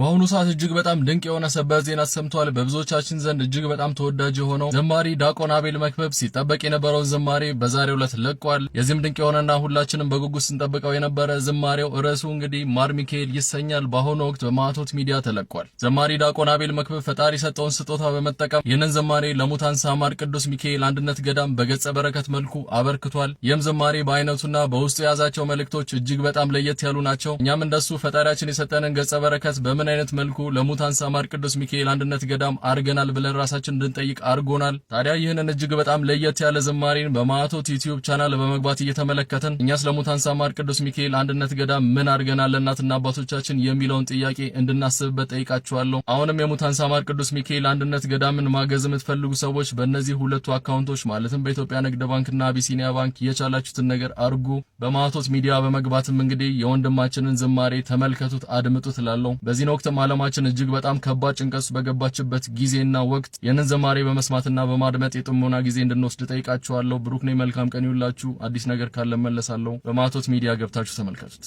በአሁኑ ሰዓት እጅግ በጣም ድንቅ የሆነ ሰበር ዜና ተሰምቷል። በብዙዎቻችን ዘንድ እጅግ በጣም ተወዳጅ የሆነው ዘማሪ ዲያቆን አቤል መክብብ ሲጠበቅ የነበረውን ዝማሬ በዛሬው ዕለት ለቋል። የዚህም ድንቅ የሆነና ሁላችንም በጉጉት ስንጠብቀው የነበረ ዝማሬው ርዕሱ እንግዲህ ማር ሚካኤል ይሰኛል። በአሁኑ ወቅት በማዕቶት ሚዲያ ተለቋል። ዘማሪ ዲያቆን አቤል መክብብ ፈጣሪ የሰጠውን ስጦታ በመጠቀም ይህንን ዝማሬ ለሙታን ሳማር ቅዱስ ሚካኤል አንድነት ገዳም በገጸ በረከት መልኩ አበርክቷል። ይህም ዝማሬ በአይነቱና በውስጡ የያዛቸው መልእክቶች እጅግ በጣም ለየት ያሉ ናቸው። እኛም እንደሱ ፈጣሪያችን የሰጠንን ገጸ በረከት በምን አይነት መልኩ ለሙታን ሳማር ቅዱስ ሚካኤል አንድነት ገዳም አርገናል ብለን ራሳችን እንድንጠይቅ አርጎናል። ታዲያ ይህንን እጅግ በጣም ለየት ያለ ዝማሬን በማዕቶት ዩቲዩብ ቻናል በመግባት እየተመለከትን እኛስ ለሙታን ሳማር ቅዱስ ሚካኤል አንድነት ገዳም ምን አርገናል ለእናትና አባቶቻችን የሚለውን ጥያቄ እንድናስብበት ጠይቃችኋለሁ። አሁንም የሙታን ሳማር ቅዱስ ሚካኤል አንድነት ገዳምን ማገዝ የምትፈልጉ ሰዎች በእነዚህ ሁለቱ አካውንቶች ማለትም በኢትዮጵያ ንግድ ባንክና አቢሲኒያ ባንክ የቻላችሁትን ነገር አርጉ። በማዕቶት ሚዲያ በመግባትም እንግዲህ የወንድማችንን ዝማሬ ተመልከቱት፣ አድምጡት እላለሁ። በዚህ ወቅትም ዓለማችን እጅግ በጣም ከባድ ጭንቀት ውስጥ በገባችበት ጊዜና ወቅት ይህንን ዝማሬ በመስማትና በማድመጥ የጥሞና ጊዜ እንድንወስድ ጠይቃችኋለሁ። ብሩክ ነኝ። መልካም ቀን ይሁንላችሁ። አዲስ ነገር ካለ መለሳለሁ። በማዕቶት ሚዲያ ገብታችሁ ተመልከቱት።